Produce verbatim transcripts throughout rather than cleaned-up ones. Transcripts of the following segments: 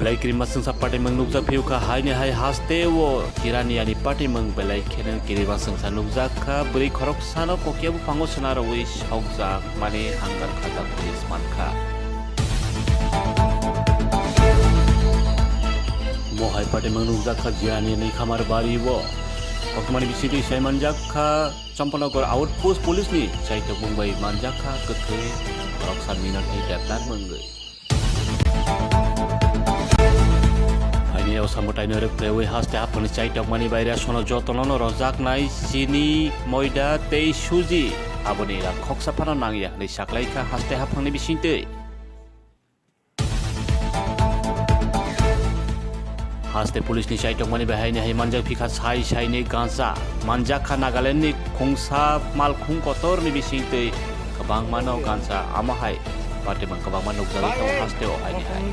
Belai kirima sengsa patimwng nukjak phiyokha, haini hai haste o Jirani ani patimwng belai kheno kirima sengsa nukjak kha. Bwrwi khoroksano kokya buphango swnarwi sokjak mani hangar khajak police mankha. Mohai patimwng nukjak kha Jirani ni khamar bari o. Koktwmani bisingtwi sai manjak kha Champanagar Outpost Police ni chaitokmung bai manjak kha kwthwi khoroksa minot ni greptar mungwi. Haini o samwtaino rwkrewi haste haphangni chaitokmani bai rasono jotono no rojaknai chini, moida tei suji. Aboni rak khoksa phano nangya hwnwi saklaikha haste haphangni bisingtwi. Haste police ni chaitokmani bai haini hai manjak phikha sai saini gansa. Manjak kha Nagaland ni khungsa malkhung kotor ni bisingtwi kwbangma no gansa. Amo hai patimwng kwbangma nukjagwi tongo haste o haini hai.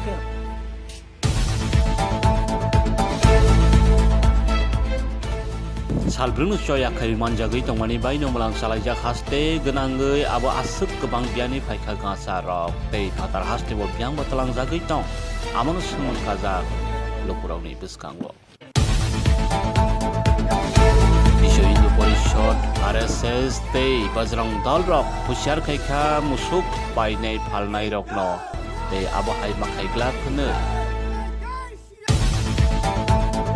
Salbrumno choya khai manjagwi tongmani baino mwlang chalaijak haste gwnangwi abo aswk kwbang biyani phaikha gansa rok tei phatar haste bo biyang bo tlangjagwi tong. Amono swngmung kajak lukurokni bwskango. Biswa Hindu Porishod, R S S tei Bajrang Dal rok husiar khai kha musuk painai phalnai rokno tei abo hai ma khai glak hwnwi.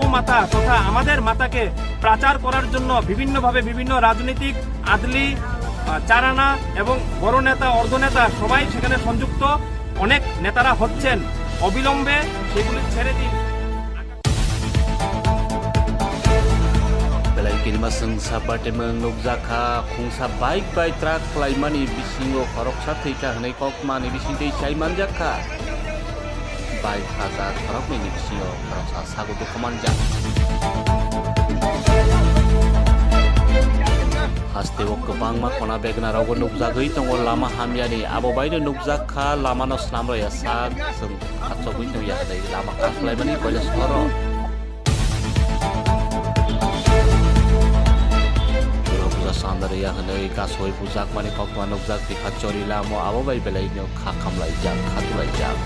ও মাতা তথা আমাদের মাতাকে প্রচার করার জন্য বিভিন্নভাবে বিভিন্ন রাজনৈতিক আদলি, আহ, চারানা এবং বড় নেতা, অর্ধ নেতা সবাই সেখানে সংযুক্ত। অনেক নেতারা হচ্ছেন, অবিলম্বে সেগুলি ছেড়ে দিন। Belai kirima sengsa patimwng nukjak kha, khungsa bike bai truck khlaimani bisingo khoroksa thwikha hwnwi kokmani bisingtwi sai manjak kha. Bike khajak khoroknwi ni bisingo khoroksa sago dukhu manjak. Hasteo kwbangma khona begna rogo nukjagwi tongo lama hamyani, abo baino nukjak kha lamano swnamrwya sak chwng khachogwi tongya hwnwi lama kaslaimani koilasoro. Dura puja sandarya hwnwi kasoi bujakmani kokma nukjak bikha chori lamo, abo bai belaino kha khamlaijak, kha tulaijak.